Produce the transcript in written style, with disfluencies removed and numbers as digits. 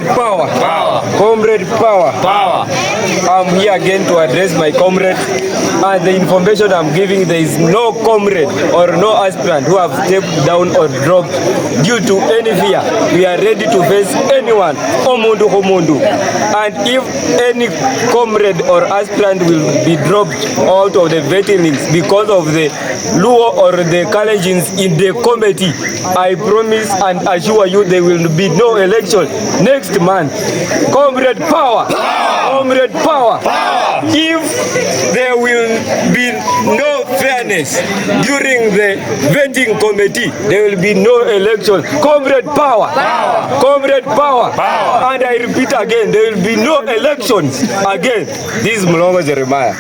Power. Power. Comrade power. Power. I'm here again to address my comrade, and the information I'm giving, there is no comrade or no aspirant who have stepped down or dropped due to any fear. We are ready to face anyone, omundu omundu. And if any comrade or aspirant will be dropped out of the vetting list because of the Luo or the Kalenjins in the committee, I promise and assure you there will be no election next month. Comrade power. Comrade power. If there will be no fairness during the vetting committee, there will be no election. Comrade power. Comrade power. And I repeat again, there will be no elections again. This is Mulongo Jeremiah.